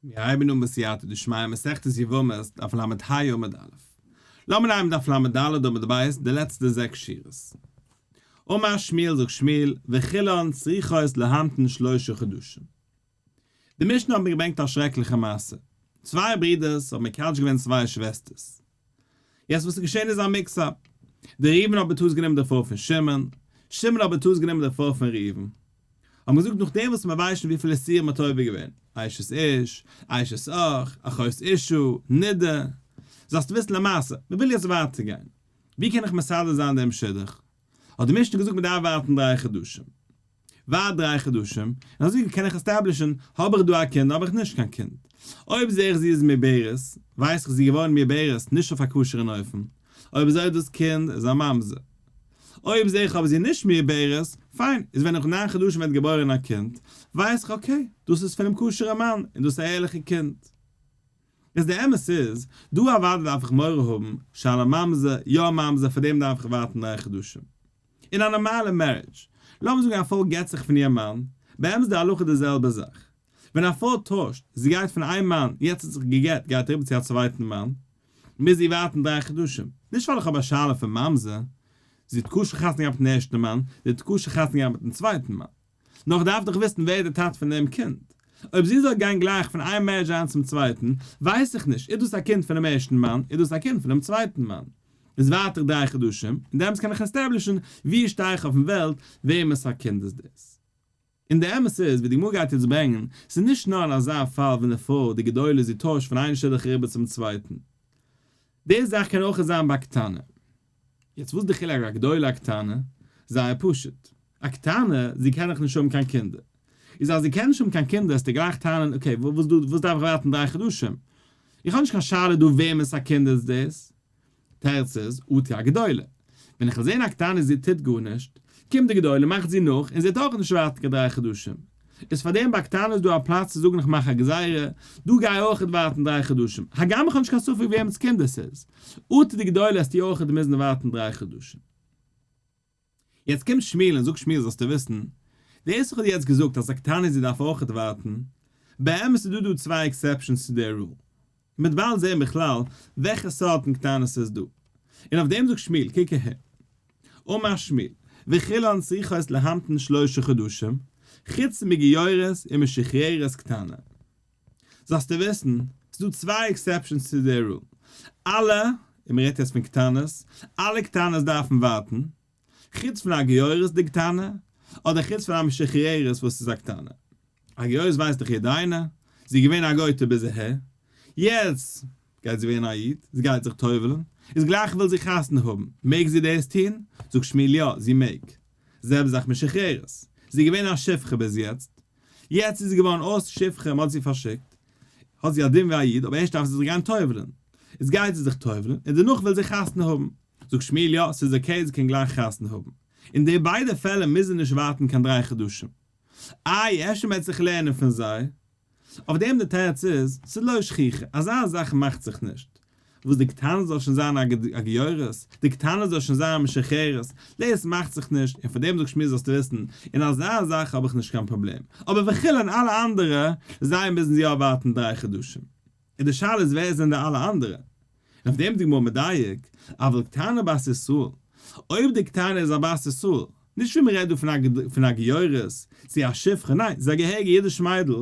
מיר הייבן אן בסייעתא דשמיא מסכת יבמות דף ל"ה עמוד א'. לאמיר נעמען דף ל"ד עמוד ב' די לעצטע זעקס שורות. אמר שמואל זאגט שמואל וכולן צריכות להמתין שלושה חדשים. די משנה האט מיר געברענגט א שרעקליכע מעשה. צוויי ברידערס האבן מקדש געווען צוויי שוועסטערס. יעצט וואס איז געשען איז א mix up. דער ראובן האט בטעות גענומען די פרוי פון שמעון, שמעון האט בטעות גענומען די פרוי פון ראובן. האט מען געזאגט נאכדעם וואס מען ווייסט שוין וויפיל איסורים מען האט עובר געווען, אשת איש, אשת אח, אחות אשה, נידה. זאלסטו וויסן למעשה, מען וויל יעצט ווייטער גיין. ווי קען איך מסדר זיין דעם שידוך? האט די משנה געזאגט מען דארף ווארטן דריי חדשים. ווארט דריי חדשים, און אזוי קען איך establish ן, האב איך דא א קינד האב איך נישט קיין קינד. אויב זעה איך זי איז מעוברת, ווייס איך זי איז געווארן מעוברת נישט אויף א כשר'ן אופן, אויב אזוי דאס קינד איז א ממזר. אויב זעה איך אבער זי איז נישט מעוברת, פיין, איז ווען נאך ניין חדשים ווערט געבוירן א קינד, ווייס איך okay, דאס איז פונעם כשר'ן מאן, און דאס איז א ערליכע קינד. איז די אמת איז, דא אוודאי דארף איך מורא האבן, שאלה ממזר, יא ממזר, פאר דעם דארף איך ווארטן דריי חדשים. אין א נארמאלע marriage, לאמיר זאגן א פרוי גט זיך פון איר מאן, באמת איז די הלכה די זעלבע זאך. ווען א פרוי טוישט, זי גייט פון איין מאן, יעצט האט זיך גע'גט, גייט אריבער צו א צווייטן מאן, מוז זי ווארטן דריי חדשים. נישט ווייל איך האב א שאלה פון ממזר, זי האט כשר חתונה געהאט מיטן ערשטן מאן, זי האט כשר חתונה געהאט מיטן צווייטן מאן. נאר איך דארף דאך וויסן ווער איז דער טאטע פון דעם קינד. אויב זי זאל גיין גלייך פון איין marriage אריין צום צווייטן, ווייס איך נישט, איז דאס א קינד פונעם ערשטן מאן, איז דאס א קינד פונעם צווייטן מאן. איז ווארט איך דריי חדשים, און דעמאלטס קען איך establish ן ווי שטיי איך אויפן וועלט, וועמענס א קינד איז דאס. און די אמת איז, ווי די גמרא גייט יעצט ברענגען, ס'איז נישט נאר אין אזא פאל ווען די פרוי, די גדולה, זי טוישט פון איין שידוך אריבער צום צווייטן. די זאך קען אויך זיין ביי א קטנה. יעצט וואס איז די חילוק א גדולה א קטנה? זייער פשוט. א קטנה, זי קען דאך נישט האבן קיין קינדער. איז אז זי קען נישט האבן קיין קינדער וועסטו גלייך טענה'ן okay וואס דא וואס דארף איך ווארטן דריי חדשים? איך האב נישט קיין שאלה דא וועמענס א קינד איז דאס. תירוץ איז, אטו א גדולה. ווען איך וועל זען א קטנה זי טוט גארנישט, קומט די גדולה מאכט זי נאך און זי וועט אויך נישט ווארטן קיין דריי חדשים. איז פארדעם ביי א קטנה איז דא א פלאץ צו זאגן איך מאך א גזירה, דו גיי אויכעט ווארטן דריי חדשים, הגם איך האב נישט קיין ספק וועמענס קינד עס איז. אטו די גדולה וועסטו אויכעט מוזן ווארטן דריי חדשים. יעצט קומט שמואל און זאגט שמואל זאלסטו וויסן, דאס וואס איך האב דיר יעצט געזאגט אז א קטנה זי דארף אויכעט ווארטן, באמת איז דא דא צוויי exceptions צו די rule, מ'וועט באלד זען בכלל וועלכע סארטן קטנות ס'איז דא, און אויף דעם זאגט שמואל, קוק אהער, אמר שמואל, וכולן צריכות להמתין שלושה חדשים, חוץ מגיורת ומשוחררת קטנה. זאלסטו וויסן, ס'איז דא צוויי exceptions צו די rule. אלע, און מ'רעדט יעצט פון קטנות, אלע קטנות דארפן ווארטן, חוץ פון א גיורת די קטנה, אדער חוץ פון א משוחררת וואס איז א קטנה. א גיורת ווייסט דאך יעדער איינער, זי איז געווען א גוי'טע ביז אהער, יעצט גייט זי ווערן א איד, זי גייט זיך טובל'ן, איז גלייך וויל זי חתונה האבן, מעג זי דאס טון? זאגט שמואל יא, זי מעג. זעלבע זאך משוחררת, זי איז געווען א שפחה ביז יעצט, יעצט איז זי געווארן אויס שפחה, מען האט זי פארשיקט, האט זי א דין ווי א איד, אבער ערשט דארף זי זיך גיין טובל'ן, איז גייט זי זיך טובל'ן, און דערנאך וויל זי חתונה האבן, זאגט שמואל יא, ס'איז okay זי קען גלייך חתונה האבן. אין די ביידע פעלער מוז זי נישט ווארטן קיין דריי חדשים. איי אפשר מ'עט זיך לערנען פון זיי? אויף דעם די תירוץ איז, ס'איז לא שכיחא, אזא זאך מאכט זיך נישט. וואס די קטנה זאל שוין זיין א גיורת, די קטנה זאל שוין זיין א משוחררת, דאס מאכט זיך נישט, און פאר דעם זאגט שמואל זאלסטו וויסן, אין אזא זאך האב איך נישט קיין פראבלעם. אבער וכו' און אלע אנדערע, זיי מוזן יא ווארטן דריי חדשים. און די שאלה איז ווער זענען די אלע אנדערע? און אויף דעם איז די גמרא מדייק, אבל קטנה בת ישראל, אויב די קטנה איז א בת ישראל, נישט ווי מ'רעדט דא פון א גיורת, צו א שפחה, ניין, זי איז א געהעריגע אידיש מיידל,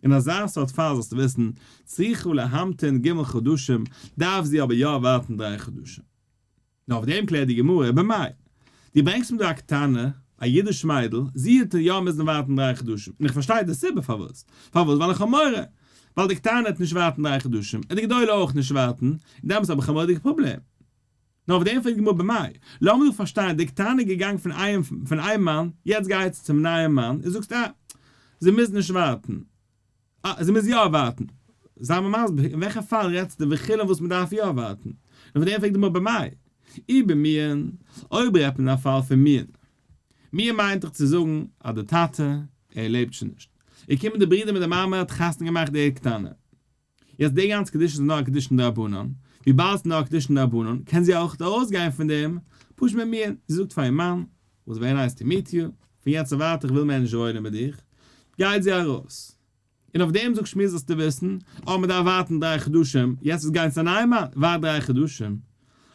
אין אזא סארט פאל זאלסטו וויסן, צריכה להמתין ג' חדשים, דארף זי אבער יא ווארטן דריי חדשים. נאר אויף דעם קלערט די גמרא, במאי? דו ברענגסט מיר דא א קטנה, א אידיש מיידל, זי וועט יא מוזן ווארטן דריי חדשים, און איך פארשטיי די סיבה פארוואס, פארוואס? ווייל איך האב מורא, ווייל די קטנה וועט נישט ווארטן דריי חדשים, און די גדולה אויך נישט ווארטן, און דעמאלטס האב איך א מורא'דיגע פראבלעם. נאר אויף דעם פרעגט די גמרא במאי? לאמיר דא פארשטיין, די קטנה איז געגאנגען פון איין פון איין מאן, יעצט גייט זי צום נייעם מאן, און זאגסט אה, זי מוז נישט ווארטן. אה, זי מוז יא ווארטן. זיי מיר מסביר, אין וועלכע פאל רעדסטו וכו' וואס מען דארף יא ווארטן? און פון דעם פרעגט די גמרא במאי? אי במיאון, אויב רעדט מען אין א פאל פון מיאון. מיאון מיינט דאך צו זאגן אז די טאטע, ער לעבט שוין נישט. איז קומען די ברידער מיט די מאמע האט חתונה געמאכט די קטנה. יעצט די גאנצע קידושין איז נאר א קידושין דרבנן, וויבאלד ס'איז נאר א קידושין דרבנן קען זי אויך ארויסגיין פון דעם, פשוט מיט מיאון, זי זאגט פאר איר מאן, was very nice to meet you, פון יעצט און ווייטער איך וויל מער נישט וואוינען מיט דיך, גייט זי ארויס. און אויף דעם זאגט שמואל זאלסטו וויסן, אויב מען דארף ווארטן דריי חדשים, יעצט איז גיין צו א נייע מאן, ווארט דריי חדשים.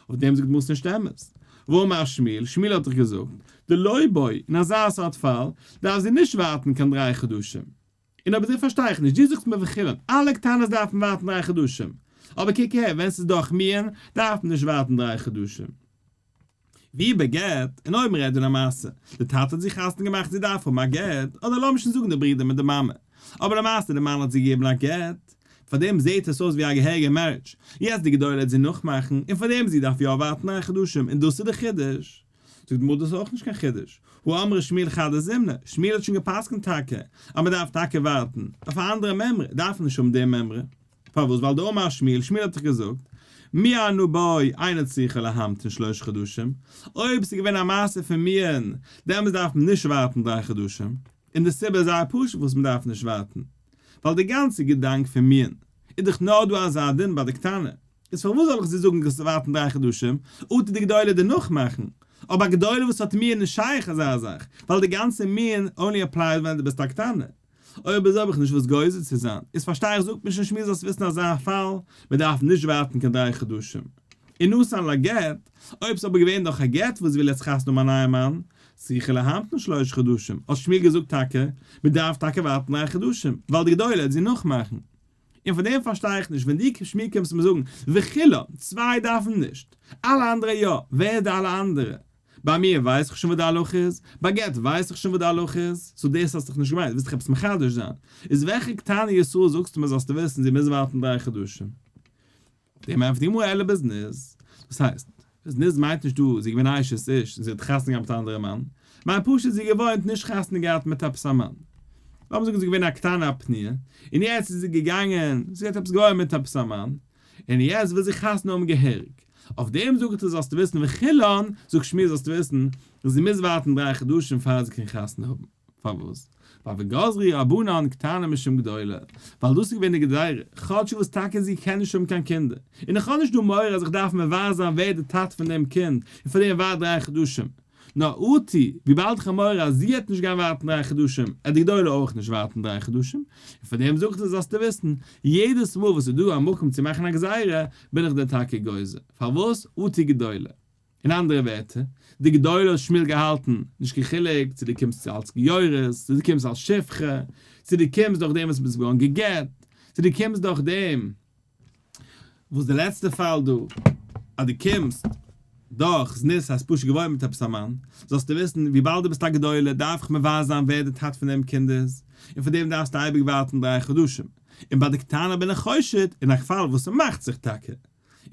אויף דעם זאגט די גמרא ס'נישט אמת. והאמר שמואל, שמואל האט דאך געזאגט, דלא בעי, אין אזא סארט פאל, דארף זי נישט ווארטן קיין דריי חדשים. און אויב אזוי פארשטיי איך נישט, דו זאגסט מיר וכולן, אלע קטנות דארפן ווארטן דריי חדשים, אבער קוק אהער, ווען ס'איז דורך מיאון, דארף מען נישט ווארטן דריי חדשים. ווי בגט, און אויב מ'רעדט אין א מעשה, די טאטע האט זי חתונה געמאכט זי דארף האבן א גט, אדער לאמיר שוין זאגן די ברודער מיט די מאמע, אבער למעשה די מאן האט זי געגעבן א גט, פארדעם זעהט עס אויס ווי א געהעריגע marriage, יעצט די גדולה העט זי נאכמאכן, און פארדעם זי דארף יא ווארטן דריי חדשים, און דאס איז די חידוש. זאגט די גמרא דאס איז אויך נישט קיין חידוש, הא אמרה שמואל חדא זימנא, שמואל האט שוין גע'פסק'נט טאקע אז מ'דארף טאקע ווארטן, אויף א אנדערע מימרא, דארף מען נישט האבן די מימרא. פארוואס? ווייל דאמר שמואל, שמואל האט דאך געזאגט, מיאנה בו אינה צריכה להמתין שלושה חדשים, אויב ס'איז געווען א מעשה פון מיאון, דעמאלס דארף מען נישט ווארטן דריי חדשים, און די סיבה איז זייער פשוט פארוואס מען דארף נישט ווארטן, ווייל די גאנצע געדאנק פון מיאון איז דאך נאר דא אזא דין ביי די קטנה, איז פארוואס זאל איך זיי זאגן זאלסטו ווארטן דריי חדשים, אטו די גדולה דיר נאכמאכן, אבער א גדולה וואס האט מיאון נישט שייך אזא זאך, ווייל די גאנצע מיאון only applies ווען דו ביסט א קטנה. אויב אזוי האב איך נישט וואס גוזר צו זיין, איז פארשטיי איך זאגט מיר שוין שמואל זאלסט וויסן אזא פאל, מען דארף נישט ווארטן קיין דריי חדשים. און נתן לה גט, אויב ס'איז אבער געווען דורך א גט וואס וויל יעצט חתונה האבן א נייע מאן, צריכה להמתין שלושה חדשים, האט שמואל געזאגט טאקע, מען דארף טאקע ווארטן דריי חדשים, ווייל די גדולה העט זי נאכמאכן. און פון דעם פארשטיי איך נישט, ווען דו שמואל קומסט מיר זאגן, וכולן, צוויי דארפן נישט, אלע אנדערע יא, ווער איז די אלע אנדערע? ביי מיר ווייס איך שוין וואס די הלכה איז, ביי גט ווייס איך שוין וואס די הלכה איז, so דאס האסט דאך נישט געמיינט, ווילסט דאך עפעס מחדש זיין, איז וועלכע קטנה ישראל זאגסטו מיר זאלסטו וויסן זי מוז ווארטן דריי חדשים? אויף דעם ענטפערט די גמרא אלא בזנות, דאס הייסט, זנות מיינט נישט דא זי איז געווען אשת איש און זי האט חתונה געהאט מיט א אנדערע מאן, מיינט פשוט זי געוואוינט נישט חתונה געהאט מיט עפעס א מאן. לאמיר זאגן זי איז געווען א קטנה א פנויה, און יעצט איז זי געגאנגען, זי האט עפעס געוואוינט מיט עפעס א מאן, און יעצט וויל זי חתונה האבן געהעריג. אויף דעם זאגט ער זאלסטו וויסן וכולן, זאגט שמואל זאלסטו וויסן, זי מוז ווארטן דריי חדשים פאר זי קען חתונה האבן. פארוואס? ווייל וגזרו רבנן קטנה משום גדולה, ווייל דאס איז געווען די גזירה, כאטש וואס טאקע זי קען נישט האבן קיין קינדער, און איך האב נישט דא מורא אז איך דארף מברר זיין ווער די טאטע פון דעם קינד, און פאר דעם ווארט דריי חדשים, נאר אטו, וויבאלד איך האב מורא אז זי העט נישט גיין ווארטן דריי חדשים, העט די גדולה אויך נישט ווארטן דריי חדשים, און פאר דעם זאגט ער זאלסטו וויסן, יעדעס מאל וואס איז דא א מקום צו מאכן א גזירה, בין איך דיר טאקע גוזר. פארוואס? אטו גדולה. אין אנדערע ווערטער, די גדולה האט שמואל געהאלטן, נישט קיין חילוק צו דו קומסט אלס גיורת, צו דו קומסט אלס שפחה, צו דו קומסט דורך דעם וואס ביסט געווארן גע'גט, צו דו קומסט דורך דעם וואס די לעצטע פאל דא, אז דו קומסט דורך זנות הייסט פשוט געוואוינט מיט עפעס א מאן, זאלסטו וויסן, וויבאלד דו ביסט א גדולה דארף איך מבאר זיין ווער די טאטע פון דעם קינד איז, און פאר דעם דארפסטו אייביג ווארטן דריי חדשים. און ביי די קטנה בין איך חושד, אין א פאל וואס ס'מאכט זיך טאקע.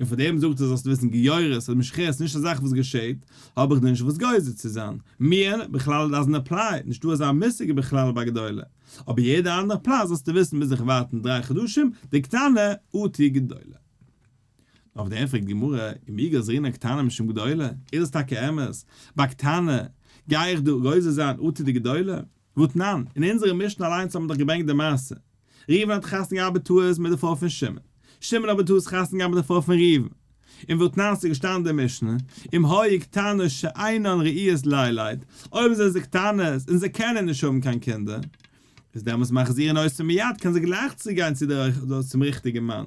און פאר דעם זאגט ער זאלסטו וויסן גיורת אדער משחית איז נישט א זאך וואס געשעהט, האב איך דיר נישט וואס גוזר צו זיין. מיאון בכלל doesn't apply, נישטא אזא מושג בכלל ביי גדולה. אבער יעדע אנדערע פלאץ זאלסטו וויסן מוז איך ווארטן דריי חדשים, די קטנה אטו גדולה. אויף דעם פרעגט די גמרא, ומי גזרינן קטנה משום גדולה, איז עס טאקע אמת, ביי קטנה גיי איך דא גוזר זיין אטו די גדולה? והתנן, אין אונזערע משנה אליינס האט מען דאך געברענגט די מעשה, ראובן האט חתונה געהאט בטעות מיט די פרוי פון שמעון, שמעון האט בטעות חתונה געהאט מיט די פרוי פון ראובן, און והתנן ס'איז געשטאנען די משנה, אם היו קטנות שאינן ראויות לילד, אויב זענען זיי קטנות און זיי קענען נישט האבן קיין קינדער, איז דעמאלטס מחזירין אותן מיד קען זי גלייך צוריק גיין צו צום ריכטיגן מאן,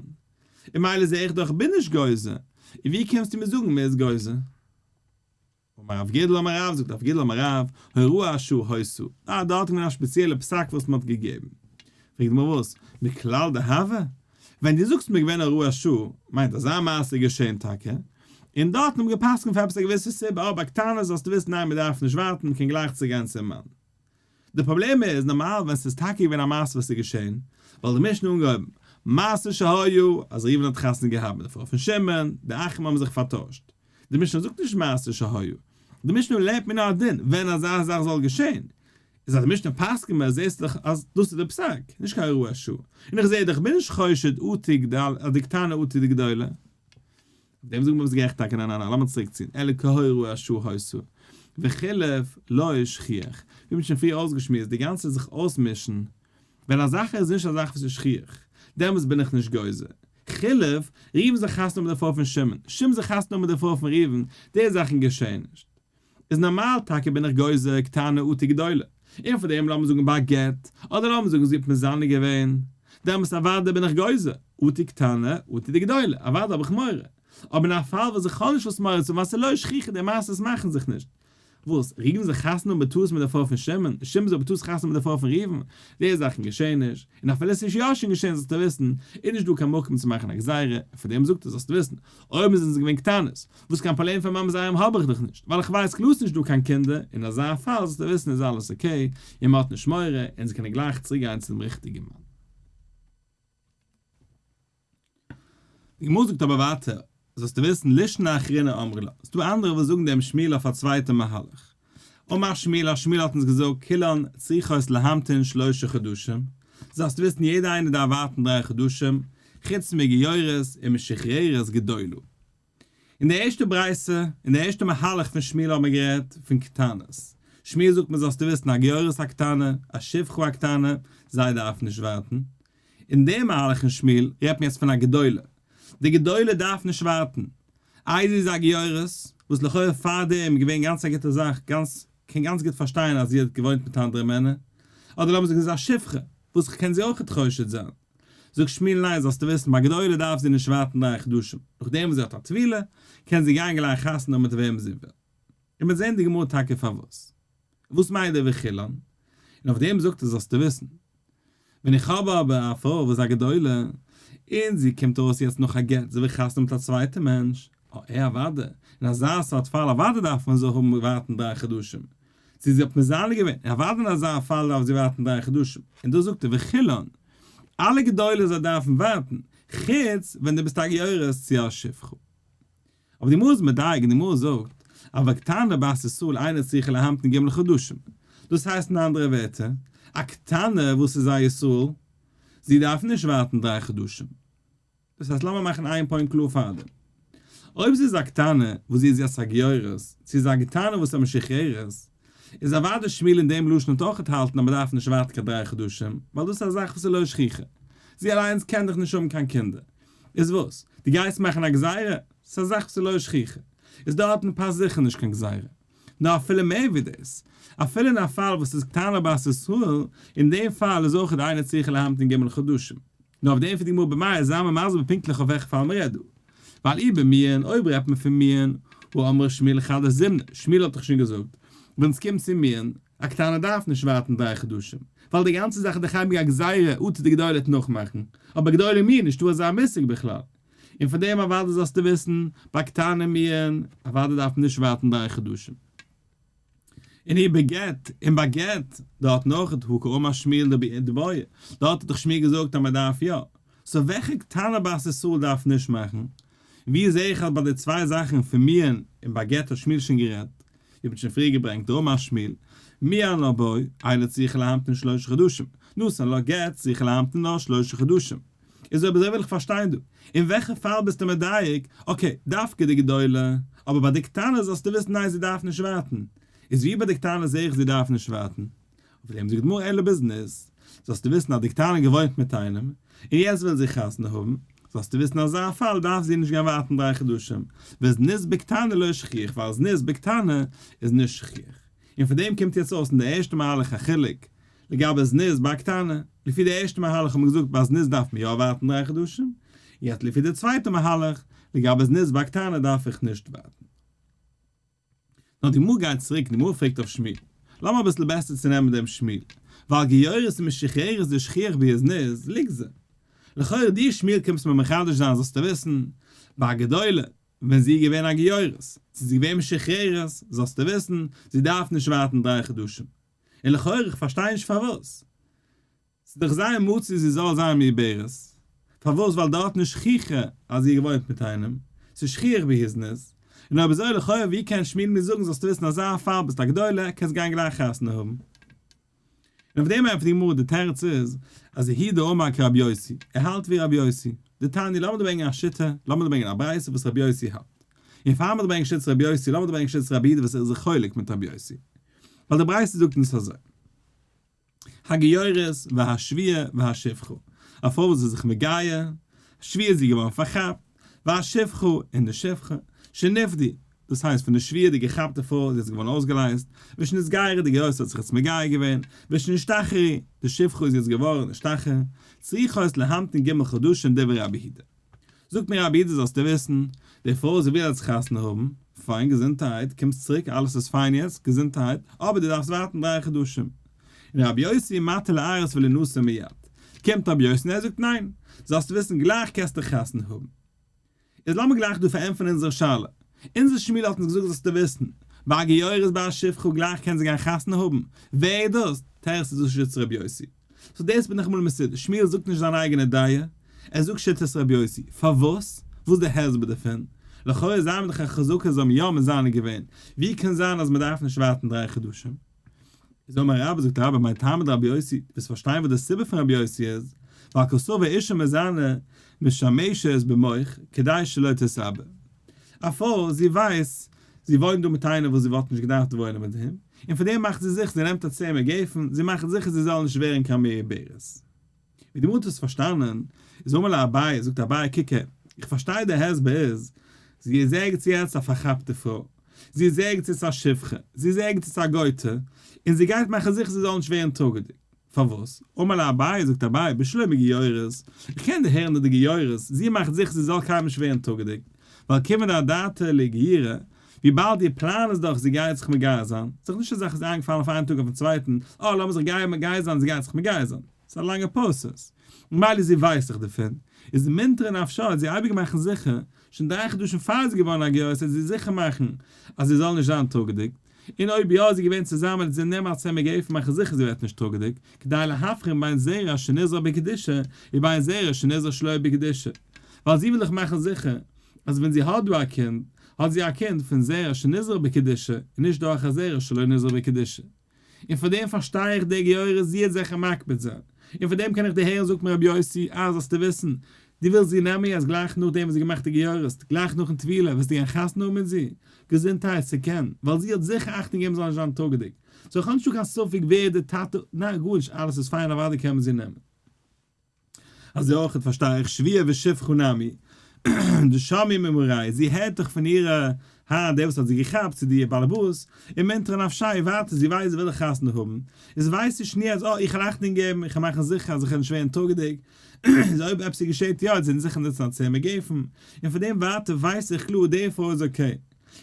און מילא זעה איך דאך איך בין נישט גוזר, און ווי קומסטו מיר זאגן מ'איז גוזר? אמר רב גידל אמר רב, זאגט רב גידל אמר רב, הוראת שעה היתה, אה, דארט איז געווען א שפעציעלע פסק וואס מען האט געגעבן. פרעגט די גמרא וואס? מכלל דהוה? ווען דו זאגסט מיר געווען הוראת שעה, מיינט אזא מעשה איז געשען טאקע, און דארט האט מען גע'פסק'נט פאר עפעס א געוויסע סיבה, אבער קטנה זאלסטו וויסן ניין מען דארף נישט ווארטן, מען קען גלייך צוגיין צום מאן. די פראבלעם איז, נארמאל ווען ס'איז טאקע געווען א מעשה וואס איז געשען, וואלט די משנה אנגעהויבן, מעשה שהיה, אז ראובן האט חתונה געהאט מיט די פרוי פון שמעון, די אחים האבן זיך פארטוישט. די משנה זאגט נישט מעשה שהיה. די משנה לערנט מיר נאר א דין, ווען אזא זאך זאל געשען. איז אז די משנה פסק'נט מיר, זעסטו דאך אז דאס איז די פסק, נישט קיין הוראת שעה. און איך זע דאך, כ'בין נישט חושד אטו די קטנה אטו די גדולה. אויף דעם זאגט מען ביסט גערעכט טאקע ניין ניין לאמיר צוריק ציען אלא כהוראת שעה היתה וחילוף לא שכיח ווי מ'האט שוין פריער אויסגעשמועסט די גאנצע זיך אויסמישן ווען א זאך איז נישט א זאך וואס איז שכיח דעמאלטס בין איך נישט גוזר חילוף ראובן זיך חתונה מיט די פרוי פון שמעון שמעון זיך חתונה מיט די פרוי פון ראובן די זאכן געשעען נישט איז נארמאל טאקע בין איך גוזר קטנה אטו גדולה און פאר דעם לאמיר זאגן ביי א גט אדער לאמיר זאגן זי האט מזנה געווען. דעמאלס אוודאי בין איך גוזר, אטו קטנה, אטו דגדולה, אוודאי האב איך מורא. אבער אין א פאל וואס איך האב נישט וואס מורא צו האבן ווייל ס'איז לא שכיחא די מעשות מאכן זיך נישט. וואס? ראובן זאל חתונה האבן בטעות מיט די פרוי פון שמעון, און שמעון זאל בטעות חתונה האבן מיט די פרוי פון ראובן? די זאכן געשען נישט, און אפילו עס איז יא שוין געשען זאלסטו וויסן, איז נישט דא קיין מקום צו מאכן א גזירה, און פאר דעם זאגט ער זאלסטו וויסן, אויב זענען זיי געווען קטנות, וואס קיין פראבלעם פון ממזרים האב איך דאך נישט, ווייל איך ווייס קלאר ס'נישט דא קיין קינדער, אין אזא פאל זאלסטו וויסן איז אלעס okay, און מ'האט נישט מורא, און זיי קענען גלייך צוריק גיין צו דעם ריכטיגן מאן. די גמרא זאגט אבער ווייטער, זאלסטו וויסן, לישנא אחרינא אמרי לה, ס'דא אנדערע וואס זאגן דעם שמואל אויף א צווייטע מהלך. אמר שמואל, אז שמואל האט אונז געזאגט, כולן צריכות להמתין שלשה חדשים, זאלסטו וויסן יעדע איינער דארף ווארטן דריי חדשים, חוץ מגיורת ומשוחררת גדולה. אין די ערשטע ברייתא, אין די ערשטע מהלך פון שמואל האט מען גערעדט פון קטנות. שמואל זאגט מען זאלסטו וויסן א גיורת א קטנה, א שפחה א קטנה, זיי דארפן נישט ווארטן. אין די מהלך אין שמואל רעדט מען יעצט פון א גדולה. די גדולה דארף נישט ווארטן. איי זי איז א גיורת, וואס לכאורה פאר דעם איז געווען גאנץ א גוטע זאך, גאנץ, קען גאנץ גוט פארשטיין אז זי האט געוואוינט מיט אנדערע מענער. אדער לאמיר זאגן זי איז א שפחה, וואס כ'קען זי אויכעט חושד זיין. זאגט שמואל ניין זאלסטו וויסן ביי גדולה דארף זי נישט ווארטן דריי חדשים, נאכדעם וואס זי האט א טבילה קען זי גיין גלייך חתונה האבן מיט וועם זי וויל. און מ'וועט זען די גמרא טאקע פארוואס. וואס מיינט דער וכולן? און אויף דעם זאגט ער זאלסטו וויסן ווען איך האב אבער א פרוי וואס איז א גדולה און זי קומט ארויס יעצט נאך א גט זי וויל חתונה האבן מיט א צווייטע מענטש, אה אוודאי, אין אזא סארט פאל אוודאי דארף מען זי האבן ווארטן דריי חדשים, צו זי האט מזנה געווען, און אוודאי אין אזא פאל דארף זי ווארטן דריי חדשים, און דאס זאגט ער וכולן, אלע גדולות זיי דארפן ווארטן, חוץ ווען דו ביסט א גיורת צו א שפחה. אבער די גמרא איז מדייק און די גמרא זאגט, אבל קטנה בת ישראל אינה צריכה להמתין ג' חדשים, דאס הייסט אין אנדערע ווערטער, א קטנה וואס איז א ישראל, זי דארף נישט ווארטן דריי חדשים. דאס הייסט לאמיר מאכן איין point קלאר פארדעם. אויב זי איז א קטנה וואס זי איז יעצט א גיורת, צו איז א קטנה וואס איז א משוחררת, איז אוודאי שמואל אין דעם לשון האט אויך געהאלטן אז מ'דארף נישט ווארטן קיין דריי חדשים, ווייל דאס איז א זאך וואס איז לא שכיחא. זי אליינס קען דאך נישט האבן קיין קינדער. איז וואס? דו גייסט מאכן א גזירה? ס'איז א זאך וואס איז לא שכיחא. איז דארטן פאסט זיכער נישט קיין גזירה. נאר אפילו מער ווי דאס, אפילו אין א פאל וואס איז קטנה בת ישראל, אין דעם פאל איז אויך אינה צריכה להמתין ג' חדשים. נאר אויף דעם פון די גמרא במאי זיי מיר מסביר פונקטליך אויף וועלכע פאל מ'רעדט דא. ווייל אי במיאון, אויב רעדט מען פון מיאון, הא אמר שמואל חדא זימנא, שמואל האט דאך שוין געזאגט, ווען ס'קומט צו מיאון, א קטנה דארף נישט ווארטן דריי חדשים, ווייל די גאנצע זאך איז דאך אייביג א גזירה אטו די גדולה וועט נאכמאכן, אבער גדולה מיאון נישטא אזא מושג בכלל. און פון דעם אוודאי זאלסטו וויסן, ביי קטנה מיאון, אוודאי דארף מען נישט ווארטן דריי חדשים. און אי בגט, און ביי גט, דארטן אויך הא קאמר שמואל דבעיא, דארט האט דאך שמואל געזאגט אז מען דארף יא, so וועלכע קטנה בת ישראל דארף נישט מאכן? ווי זעה איך אז ביי די צוויי זאכן פון מיאון און ביי גט האט שמואל שוין גערעדט, ווי מ'האט שוין פריער געברענגט דאמר שמואל, מיאנה בעי, אינה צריכה להמתין שלשה חדשים, נתן לה גט צריכה להמתין לה שלשה חדשים. איז אויב אזוי וויל איך פארשטיין דא, אין וועלכע פאל ביסטו מדייק, okay, דווקא די גדולה, אבער ביי די קטנה זאלסטו וויסן ניין זי דארף נישט ווארטן, איז ווי ביי די קטנה זעה איך זי דארף נישט ווארטן? אויף דעם זאגט די גמרא אלא בזנות, זאלסטו וויסן אז די קטנה געוואוינט מיט איינעם, און יעצט וויל זי חתונה האבן, זאלסטו וויסן אזא פאל דארף זי נישט גיין ווארטן דריי חדשים, וזנות בקטנה לא שכיח, ווייל זנות בקטנה איז נישט שכיח. און פון דעם קומט יעצט אויס אין די ערשטע מהלך א חילוק לגבי זנות ביי קטנה, לפי די ערשטע מהלך האט מען געזאגט ביי זנות דארף מען יא ווארטן דריי חדשים, יעצט לפי די צווייטע מהלך, לגבי זנות ביי קטנה דארף איך נישט ווארטן. נאר די גמרא גייט צוריק, די גמרא פרעגט אויף שמואל, לאמיר אביסל בעסער צונעמען דעם שמואל, ווייל גיורת ומשוחררת דשכיח בהו זנות, ליגזר. לכאורה דיר שמואל קומסט מיר מחדש זיין זאלסטו וויסן, ביי א גדולה, ווען זי איז געווען א גיורת, צו זי איז געווען משוחררת, זאלסטו וויסן, זי דארף נישט ווארטן דריי חדשים. און לכאורה איך פארשטיי נישט פארוואס. ס'איז דאך זייער מצוי זי זאל זיין מעוברת. פארוואס? ווייל דארטן איז שכיחא אז זי האט געוואוינט מיט איינעם. ס'איז שכיח בהו זנות. און אויב אזוי לכאורה ווי קען שמואל מיר זאגן זאלסטו וויסן אזא פאל ביסט א גדולה קענסט גיין גלייך חתונה האבן. און אויף דעם ענטפערט די גמרא די תירוץ איז אז הוא דאמר כרבי יוסי, ער האלט ווי רבי יוסי. דתניא לאמיר דא ברענגען א שיטה, לאמיר דא ברענגען א ברייתא וואס רבי יוסי האלט. און פאר מיר ברענגען שיטת רבי יוסי לאמיר דא ברענגען שיטת רבי יהודה וואס ער איז זיך חולק מיט רבי יוסי. ווייל די ברייתא זאגט אונז אזוי. הגיורת והשבויה והשפחה, א פרוי וואס איז זיך מגייר, שבויה איז זי געווארן פארכאפט, והשפחה און די שפחה, שנפדו. דאס הייסט פון די שבויה די געכאפטע פרוי, זי איז געווארן אויסגעלייזט, ושנתגיירה די גיורת האט זיך יעצט מגייר געווען, ושנשתחררו, די שפחה איז יעצט געווארן נשתחרר, צריכות להמתין ג' חדשים דברי רבי יהודה. זאגט מיר רבי יהודה זאלסטו וויסן, די פרוי זי וויל יעצט חתונה האבן, פיין געזונטהייט, קומסט צוריק אלעס איז פיין יעצט, געזונטהייט, אבער דו דארפסט ווארטן דריי חדשים. און רבי יוסי מתיר ליארס ולינשא מיד. קומט רבי יוסי און ער זאגט ניין, זאלסטו וויסן גלייך קענסטו חתונה האבן. איז לאמיר גלייך דא פארענטפערן אונזער שאלה. אונזער שמואל האט אונז געזאגט זאלסטו וויסן, ביי א גיורת ביי א שפחה גלייך קען זי גיין חתונה האבן, ווער איז דאס? תירוץ איז דאס שיטת רבי יוסי. so דאס בין איך אמאל מסודר, שמואל זאגט נישט זיין אייגענע דעה, ער זאגט שיטת רבי יוסי. פארוואס? וואס איז די הסבר דערפון? לכאורה זיי האבן דאך א חזקה זיי האבן יא מזנה געווען, ווי קען זיין אז מען דארף נישט ווארטן דריי חדשים? איז אמר רבה, זאגט רבה, מאי טעמא דרבי יוסי, דו ווילסט פארשטיין וואס די סיבה פון רבי יוסי איז, ווייל קסבר אשה מזנה משמשת במוך כדי שלא תתעבר. א פרוי, זי ווייס, זי וואוינט דא מיט איינער וואס זי וואלט נישט געדארפט וואוינען מיט אים, און פאר דעם מאכט זי זיכער, זי נעמט א צמר גפן, זי מאכט זיכער זי זאל נישט ווערן קיין מעוברת. ווי די גמרא האט עס פארשטאנען, איז אמר ליה אביי, זאגט אביי, קוק הער, איך פארשטיי די הסבר איז, זי איז ערגעץ יעצט א פארכאפטע פרוי, זי איז ערגעץ יעצט א שפחה, זי איז ערגעץ יעצט א גויטע, און זי גייט מאכן זיכער זי זאל נישט ווערן טראגעדיג. פארוואס? אמר ליה אביי, זאגט אביי, בשלמא גיורת, איך קען דערהערן אז די גיורת, זי מאכט זיכער זי זאל קיינמאל נישט ווערן טראגעדיג, ווייל כיוון דאדעתא לאיגיורי, וויבאלד איר פלאן איז דאך זי גייט זיך מגייר זיין, ס'איז דאך נישט א זאך איז איינגעפאלן אויף איין טאג אויפן צווייטן, אה לאמיר זיך גייען מגייר זיין זי גייט זיך מגייר זיין, ס'איז א לאנגע process, ממילא זי ווייסט דאך דערפון, איז מנטרא נפשה וועט זי אייביג מאכן זיכער, שוין דריי חדשים פאר זי איז געווארן א גיורת וועט זי זיכער מאכן אז זי זאל נישט זיין טראגעדיג, און אויב יא איז זי געווען צוזאמען וועט זי נעמען א צמר גפן מאכן זיכער זי ווערט נישט טראגעדיג, כדי להבחין בין זרע שנזרע בקדושה ובין זרע שנזרע שלא בקדושה, ווייל זי וויל דאך מאכן זיכער אז ווען זי האט דא א קינד, האט זי א קינד פון זרע שנזרע בקדושה און נישט דורך א זרע שלא נזרע בקדושה. און פאר דעם פארשטיי איך די גיורת זי העט זיכער מקפיד זיין. און פאר דעם קען איך דיר הערן זאגט מיר רבי יוסי אה זאלסטו וויסן, דו ווילסט זי נעמען יעצט גלייך נאכדעם וואס זי געמאכט די גיורת, גלייך נאכן טבילה וועסטו גיין חתונה האבן מיט זי? געזונטהייט ס'קען, ווייל זי האט זיכער אכטונג געגעבן זאל נישט זיין טראגעדיג. so איך האב נישטא קיין ספק ווער די טאטע, ניין גארנישט אלעס איז פיין אוודאי קען מען זי נעמען. אזוי אויך פארשטיי איך שבויה ושפחה נמי, דשמעה ממריה, זי הערט דאך פון אירע האר, דער וואס האט זי געכאפט, צו די באלעבאס, ומנטרא נפשה, ווייטער, זי ווייסט זי וויל דאך חתונה האבן, איז ווייסט זי שוין יעצט, אה, איך וועל אכטונג געבן, איך וועל מאכן זיכער אז איך וועל נישט ווערן טראגעדיג, איז אויב עפעס געשעט יא, זי זיכער נוצן א צמר גפן, און פון דעם ווייטער ווייס איך קלאר די פרוי איז okay.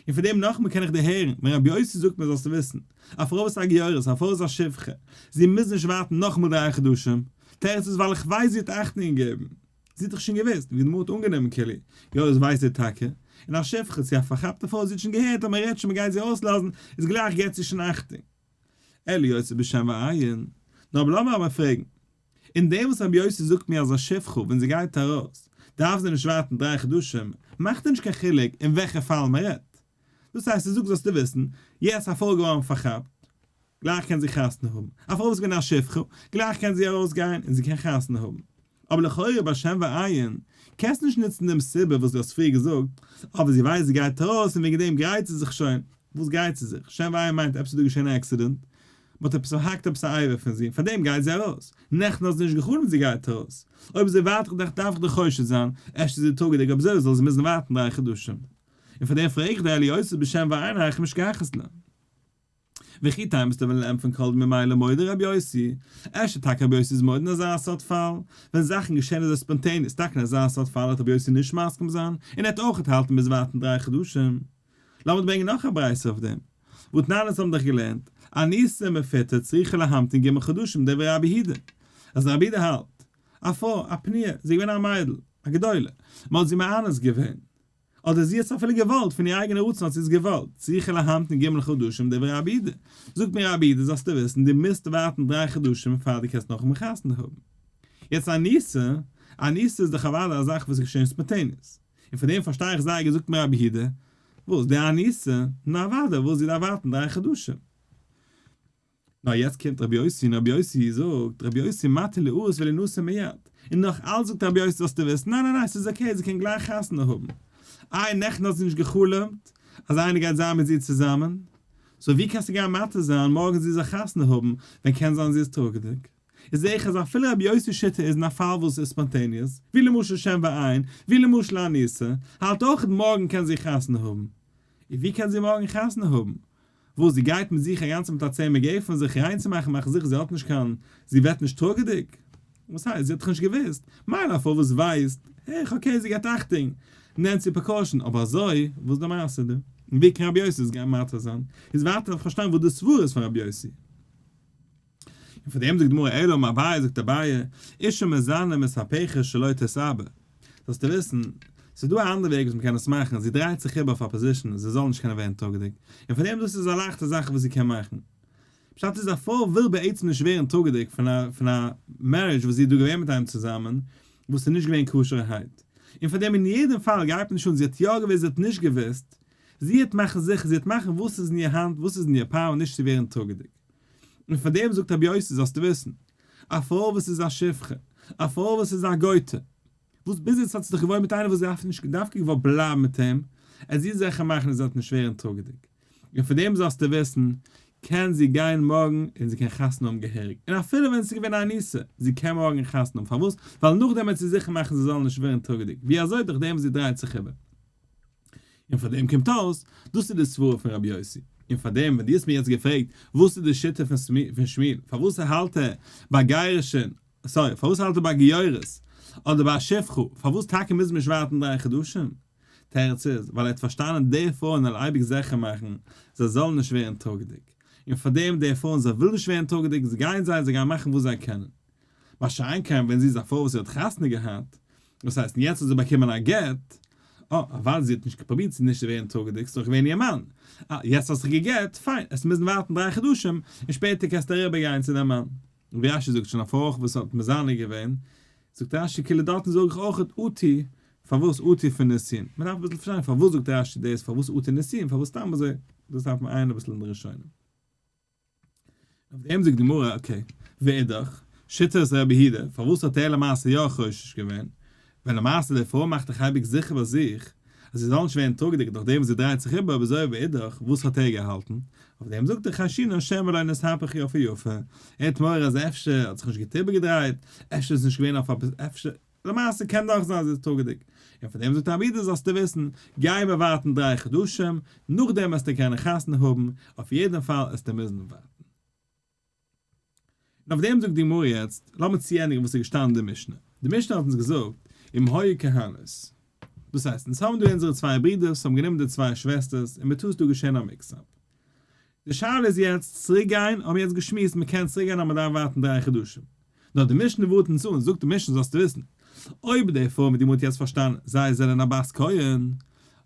און פון דעם נאכמער קען איך דערהערן, ווען רבי יוסי זאגט מיר זאלסטו וויסן, א פרוי וואס איז א גיורת, א פרוי וואס איז א שפחה, זי מוז נישט ווארטן נאכאמאל דריי חדשים, תירוץ איז ווייל איך ווייס זי האט אכטונג געגעבן. זי האט דאך שוין געוואוסט, ווי די גמרא האט אנגענומען כאילו, גיורת ווייסט זי טאקע, און א שפחה צו א פארכאפטע פרוי זי האט שוין געהערט אז מען רעדט שוין מען גייט זי אויסלאזן, איז גלייך געבט זי שוין אכטונג. אלא יוצאה בשן ועין. נאר אבער לאמיר אבער פרעגן. אין דעם וואס רבי יוסי זאגט מיר אז א שפחה ווען זי גייט ארויס דארף זי נישט ווארטן דריי חדשים, מאכט ער נישט קיין חילוק אין וועלכע פאל מען רעדט. דאס הייסט ער זאגט זאלסטו וויסן, יעצט א פרוי געווארן פארכאפט, גלייך קען זי חתונה האבן, א פרוי וואס איז געווען א שפחה, גלייך קען זי ארויסגיין און זי קען חתונה האבן. אבער לכאורה ביי שן ועין, קענסט נישט נוצן דעם סיבה וואס דו האסט פריער געזאגט, אבער זי ווייסט זי גייט ארויס און וועגן דעם גרייט זי זיך שוין. וואס גרייט זי זיך? שן ועין מיינט עפעס איז דא געשען א accident, מען האט עפעס פארהאקט עפעס א אבר פון זי און פאר דעם גייט זי ארויס. נעכטן האט זי נישט גע'חלומ'ט זי גייט ארויס. אויב אזוי ווארט איך דאך דארף איך דאך חושד זיין, אפשר איז זי טראגעדיג אויב אזוי זאל זי מוזן ווארטן דריי חדשים. און פאר דעם פרעג איך דיר אלא יוצאה בשן ועין היכי משכחת לה. וכי תימא וועסטו וועלן ענטפערן כל דממילא מודה רבי יוסי, אפשר טאקע רבי יוסי איז מודה אין אזא סארט פאל, ווען זאכן געשען אזוי spontaneous, טאקע אין אזא סארט פאל וועט רבי יוסי נישט מסכים זיין, און ער וועט אויכעט האלטן ביז ווארטן דריי חדשים. לאמיר ברענגען נאך א ברייתא אויף דעם. והתנן אונז האבן דאך געלערנט, אנוסה ומפותה צריכה להמתין ג' חדשים דברי רבי יהודה, אז רבי יהודה האלט, א פרוי, א פנויה, זי איז געווען א מיידל, א גדולה, מען האט זי מאנס געווען, אדער זי האט עס אפילו געוואלט, פון איר אייגענע רצון האט זי עס געוואלט, צריכה להמתין ג' חדשים דברי רבי יהודה. זאגט מיר רבי יהודה זאלסטו וויסן, דו מוזט ווארטן דריי חדשים פאר דו קענסט נאכאמאל חתונה האבן. יעצט אנוסה, אנוסה איז דאך אוודאי א זאך וואס איז געשען spontaneous, און פון דעם פארשטיי איך זייער גוט זאגט מיר רבי יהודה, וואס, די אנוסה? נו אוודאי, וואס זי דארף ווארטן דריי חדשים. נאר יעצט קומט רבי יוסי און רבי יוסי זאגט, רבי יוסי מתיר ליארס ולינשא מיד, און נאך אלץ זאגט רבי יוסי זאלסטו וויסן, ניין ניין ניין ס'איז okay זי קען גלייך חתונה האבן, איי נעכטן האט זי נישט גע'חלומ'ט אז איינער גייט זיין מיט זי צוזאמען, so ווי קענסטו גיין מתיר זיין מארגן זי זאל חתונה האבן ווען קען זיין זי איז טראגעדיג? איז זעה איך אז אפילו רבי יוסי'ס שיטה איז אין א פאל וואס איז spontaneous, ווי למשל שן ועין, ווי למשל אנוסה, האלט אויך מארגן קען זי חתונה האבן. און ווי קען זי מארגן חתונה האבן? וואס, זי גייט מיט זיך אגאנצע מיט א צמר גפן זיך ריין צו מאכן, מאכן זיכער זי האט נישט קיין, זי ווערט נישט טראגעדיג? וואס הייסט? זי האט דאך נישט געוואוסט. מילא א פרוי וואס ווייסט, העך okay זי געבט אכטונג, נעמט זי precaution, אבער אזוי, וואס איז די מעשה דא? און ווי קען רבי יוסי עס גיין מתיר זיין? איז ווייטער דארף איך פארשטיין וואס די סברה איז פון רבי יוסי. און פאר דעם זאגט די גמרא אלא אמר אביי זאגט אביי, אשה מזנה מתהפכת שלא תתעבר. זאלסטו וויסן, ס'איז דא א אנדערע וועג וואס מ'קען עס מאכן, זי דרייט זיך איבער אויף א position זי זאל נישט קענען ווערן טראגעדיג, און פאר דעם דאס איז א לייכטע זאך וואס זי קען מאכן. פשט איז א פרוי וויל בעצם נישט ווערן טראגעדיג פון א פון א marriage וואס זי איז דא געווען מיט איינעם צוזאמען וואס איז נישט געווען כשר'ערהייט. און פאר דעם אין יעדעם פאל גייט מיר נישט אן זי האט יא געוואוסט זי האט נישט געוואוסט, זי העט מאכן זיכער זי העט מאכן וואס איז אין איר האנט וואס איז אין איר power נישט צו ווערן טראגעדיג. און פאר דעם זאגט רבי יוסי זאלסטו וויסן, א פרוי וואס איז א שפחה, א פרוי וואס איז א גויטע, וואס ביז יעצט האט זי דאך געוואוינט מיט איינעם וואס זי האט נישט דווקא געוואלט בלייבן מיט אים, עט זי זיכער מאכן אז זי וועט נישט ווערן טראגעדיג. און פאר דעם זאלסטו וויסן, קען זי גיין מארגן און זי קען חתונה האבן געהעריג, און אפילו ווען עס איז געווען א אנוסה, זי קען מארגן חתונה האבן, פארוואס? ווייל נאכדעם וועט זי זיכער מאכן זי זאל נישט ווערן טראגעדיג, ווי אזוי? דורך דעם וואס זי דרייט זיך איבער. און פאר דעם קומט אויס, דאס איז די סברה פון רבי יוסי. און פאר דעם ווען דו האסט מיר יעצט געפרעגט וואס איז די שיטה פון שמואל, פארוואס האלט ער ביי גירושין, sorry, פארוואס האלט ער ביי גיורת, אדער ביי שפחה, פארוואס טאקע מוז מען נישט ווארטן 3 חדשים? תירוץ איז, ווייל ער האט פארשטאנען די פרויען זאלן אייביג זיכער מאכן זיי זאלן נישט ווערן טראגעדיג. און פאר דעם די פרויען זיי ווילן נישט ווערן טראגעדיג, זיי גייען זיי, זיי גייען מאכן וואס זיי קענען. מה שאין כן ווען זי איז א פרוי וואס זי האט חתונה געהאט, דאס הייסט יעצט האט זי באקומען א גט, אה, אוודאי זי האט נישט פרובירט צו נישט ווערן טראגעדיג, ס'איז דאך געווען איר מאן, אה, יעצט האסט זיך גע'גט, פיין, עסט מוזן ווארטן 3 חדשים, און שפעטער קענסטו אריבער גיין צו דיין מאן. און ווי רש"י זאגט שוין א פרוי אויך וואס האט מזנה געווען, זאגט רש"י כאילו דארטן זאג איך אויך אטו, פארוואס אטו פון נישואין? מען דארף אביסל פארשטיין פארוואס זאגט רש"י דאס, פארוואס אטו נישואין, פארוואס סתם אזוי, דאס דארף מען עיין אביסל אין די ראשונים. אויף דעם זאגט די גמרא, okay, ואידך, שיטת רבי יהודה, פארוואס האט ער למעשה יא חושש געווען, ווען למעשה די פרוי מאכט דאך אייביג זיכער ביי זיך אז זי זאל נישט ווערן טראגעדיג דורך דעם וואס זי דרייט זיך איבער, אויב אזוי ואידך, וואס האט ער געהאלטן? אויף דעם זאגט ער חיישינן שמא לא נתהפך יפה יפה, ער האט מורא אז אפשר האט זיך נישט גוט איבערגעדרייט, אפשר איז נישט געווען אויף א, אפשר. למעשה קען דאך זיין זי איז טראגעדיג, און פאר דעם זאגט רבי יהודה זאלסטו וויסן, גיי מיר ווארטן 3 חדשים, נאכדעם וועסטו קענען חתונה האבן, אויף יעדן פאל וועסטו מוזן ווארטן. און אויף דעם זאגט די גמרא יעצט, לאמיר צוענדיגן וואס איז געשטאנען אין די משנה. די משנה האט אונז געזאגט, אם היו כהנות. דאס הייסט, אונז האבן דא אונזערע צוויי ברידערס וואס האבן גענומען די צוויי שוועסטערס, און בטעות איז דא געשען א mix-up. די שאלה איז יעצט, צוריק גיין, האבן מיר יעצט געשמועסט, מען קען צוריק גיין אבער מען דארף ווארטן 3 חדשים. נאר די משנה ווארט אונז אן, זאגט די משנה זאלסטו וויסן, אויב די פרוי מיט די מוט יעצט פארשטאנען, זיי זענען א בת כהן,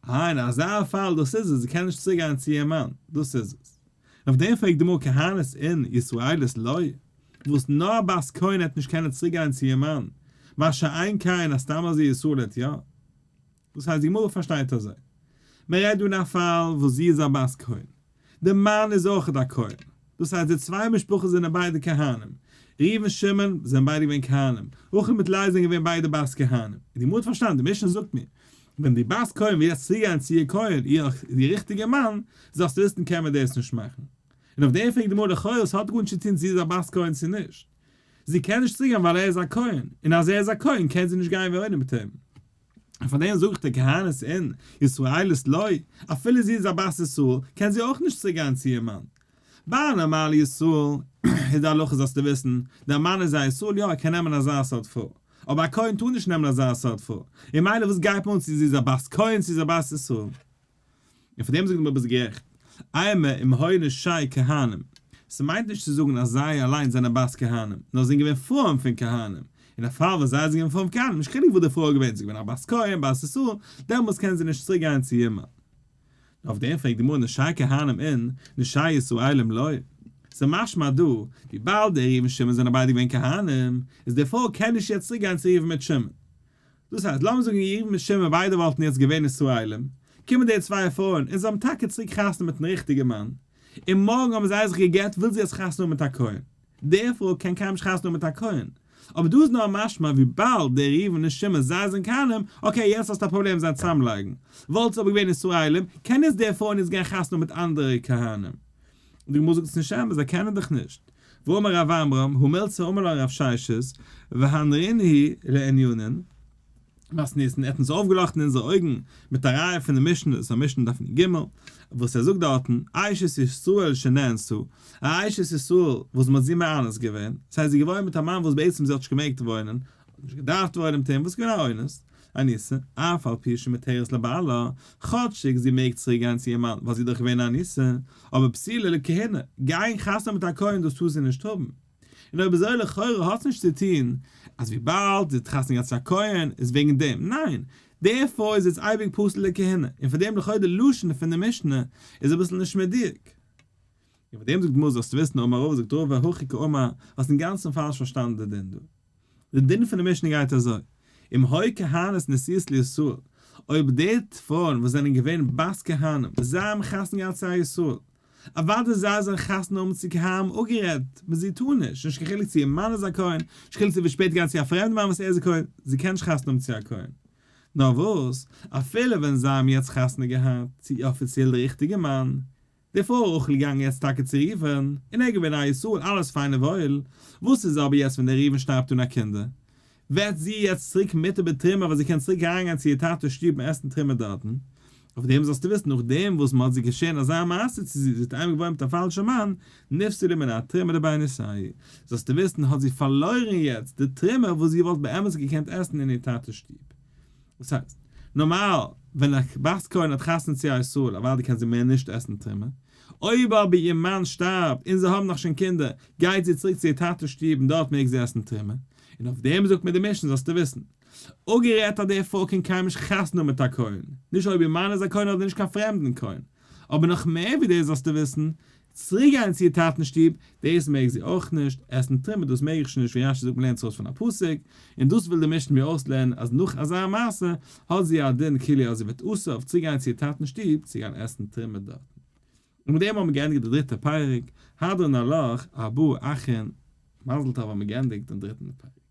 אה אין אזא פאל דאס איז עס, זי קען נישט צוריק גיין צו איר מאן, דאס איז עס. און אויף דעם פרעגט די גמרא כהנות אין ישראלית לא, וואס נאר א בת כהן העט נישט קענען צוריק גיין צו איר מאן, מה שאין כן א סתם אזוי ישראל העט יא. דאס הייסט די גמרא פארשטייט אזוי, מען רעדט דא אין א פאל וואס זי איז א בת כהן, די מאן איז אויכעט א כהן, דאס הייסט די צוויי משפחות זענען ביידע כהנים, ראובן שמעון זענען ביידע געווען כהנים, רחל מיט לאה זענען געווען ביידע בת כהנים, און די גמרא האט פארשטאנען, די משנה זאגט מיר, ווען די בת כהן וויל יעצט צוגיין צו איר כהן, איר ריכטיגע מאן, זאלסטו וויסן קען מען דאס נישט מאכן. און אויף דעם פרעגט די גמרא לכאורה עס האט גארנישט צו טון צו זי איז א בת כהן צו נישט, זי קען נישט צוגיין ווייל ער איז א כהן, און אז ער איז א כהן קען זי נישט גיין וואוינען מיט אים. און פאר דעם זאגט ער כהנות אין, ישראלית לא, אפילו זי איז א בת ישראל, קען זי אויך נישט צוריק גיין צו איר מאן. ביי א נארמאלע ישראל איז די הלכה זאלסטו וויסן, דער מאן איז א ישראל יא ער קען נעמען אזא סארט פרוי, אבער א כהן טאר נישט נעמען אזא סארט פרוי, און מילא וואס גייט מיר אן צו זי איז א בת כהן צו זי איז א בת ישראל. און פאר דעם זאגט די גמרא ביסט גערעכט, אימא אם היו נשי כהנים, ס'מיינט נישט צו זאגן אז זיי אליינס זענען בת כהנים, נאר זיי זענען געווען פרויען פון כהנים, אין א פאל וואס זיי זענען געווען פרויען פון כהנים, נישט חילוק וואס די פרוי איז געווען, זי איז געווען א בת כהן, בת ישראל, דעמאלטס קענען זיי נישט צוריק גיין צו איר מאן. אויף דעם פרעגט די גמרא נשי כהנים אין, נשי ישראלים לא. ס'איז משמע דא, וויבאלד דער ראובן שמעון זענען ביידע געווען כהנים, איז די פרוי קען נישט יעצט צוריק גיין צו ראובן מיט שמעון. דאס הייסט, לאמיר זאגן ראובן מיט שמעון ביידע וואלטן יעצט געווען ישראלים, קומען די צוויי פרויען און זיי האבן טאקע צוריק חתונה מיטן ריכטיגן מאן, און מארגן האבן זיי זיך גע'גט וויל זי יעצט חתונה האבן מיט א כהן. די פרוי קען קיינמאל נישט חתונה האבן מיט א כהן. אבער דא איז נאר משמע וויבאלד דער ראובן און שמעון זיי זענען כהנים, okay יעצט האסטו א פראבלעם זיי צוזאמלייגן. וואלט עס אבער געווען ישראלים, קען יעצט די פרוי נישט גיין חתונה האבן מיט אנדערע כהנים. די גמרא זאגט עס נישט אמת, זיי קענען דיך נישט. ואמר רב עמרם, הא מילתא אמר לן רב ששת, והנרינהו לענינין. מתניתין, ער האט אונז אויפגעלאכטן אונזערע אויגן מיט א ראיה פון די משנה, דאס איז א משנה דף נ ג, וואס ער זאגט דארטן, אשת ישראל שנאנסה, א אשת ישראל וואס מען האט זי מאנס געווען, דאס הייסט זי איז געוואוינט מיט א מאן וואס בעצם זי האט נישט געמעגט וואוינען, האט נישט געדארפט וואוינען מיט אים, וואס איז געווען א אונס, אנוסה, אף על פי שמותרת לבעלה, כאטשיג זי מעג צוריק גיין צו איר מאן ווייל זי איז דאך געווען א אנוסה, אבער פסולה לכהונה, גיין חתונה מיט א כהן דאס טאר זי נישט האבן. און אויב אזוי לכאורה האט עס נישט צו טון אז וויבאלד זי האט חתונה געהאט צו א כהן איז וועגן דעם, ניין, די פרוי איז יעצט אייביג פסול לכהונה, און פאר דעם לכאורה די לשון פון די משנה איז אביסל נישט מדויק. און פאר דעם זאגט די גמרא זאלסטו וויסן אמר רבא זאגט רבא הכי קאמר האסט אינגאנצן פאלש פארשטאנען די דין דא. די דין פון די משנה גייט אזוי, אם היו כהנות נשואות לישראל, אויב די פרויען וואס זענען געווען בת כהנים, זיי האבן חתונה געהאט צו א ישראל, אוודאי זיי זאלן חתונה האבן צו כהנים אפגערעדט, מיט זי טאר נישט, נישט קיין חילוק צו איר מאן איז א כהן, נישט קיין חילוק צו זי וועט שפעטער גיין צו א פרעמדן מאן וואס ער איז א כהן, זי קען נישט חתונה האבן צו א כהן. נאר וואס, אפילו ווען זיי האבן יעצט חתונה געהאט צו איר אפיציעל די ריכטיגע מאן, די פרוי רחל געגאנגען יעצט טאקע צו ראובן, און ער געווען א ישראל אלעס פיין און וואויל, וואס איז אבער יעצט ווען דער ראובן שטארבט אן א קינדער? ווערט זי יעצט צוריק מותר בתרומה ווייל זי קען צוריק אריינגיין צו איר טאטע'ס שטוב און עסן תרומה דארטן? אויף דעם זאלסטו וויסן נאכדעם וואס מען האט זי געשען אזא מעשה צו זי, זי האט איינמאל געוואוינט מיט א פאלשע מאן, נפסלה מן התרומה דבי נישואי, זאלסטו וויסן האט זי פארלוירן יעצט די תרומה וואס זי וואלט באמת געקענט עסן אין איר טאטע'ס שטוב. וואס הייסט? נארמאל ווען א בת כהן האט חתונה צו א ישראל אוודאי קען זי מער נישט עסן תרומה, אויב אבער איר מאן שטארבט און זיי האבן נאך שוין קינדער גייט זי צוריק צו איר טאטע'ס שטוב און דארט מעג זי עסן תרומה, און אויף דעם זאגט מיר די משנה זאלסטו וויסן, אפגערעדט אז די פרוי קען קיינמאל נישט חתונה האבן מיט א כהן, נישט אויב איר מאן איז א כהן אדער נישט קיין פרעמדן כהן, אבער נאך מער ווי דאס זאלסטו וויסן, צוריק גיין צו איר טאטנ'ס שטוב, דאס מעג זי אויך נישט, עסן תרומה דאס מעג איך שוין נישט ווי רשי זאגט מ'לערנט עס אויס פון א פסוק, און דאס וויל די משנה מיר אויסלערנען אז נאך אזא מעשה האט זי א דין כאילו אז זי ווערט אסור אויף צוריק גיין צו איר טאטנ'ס שטוב צו גיין עסן תרומה דארטן. און מיט דעם האבן מיר געענדיגט די דריטע פרק, הדרן עלך, ארבעה אחין, מזל טוב האבן מיר געענדיגט דעם דריטן פרק.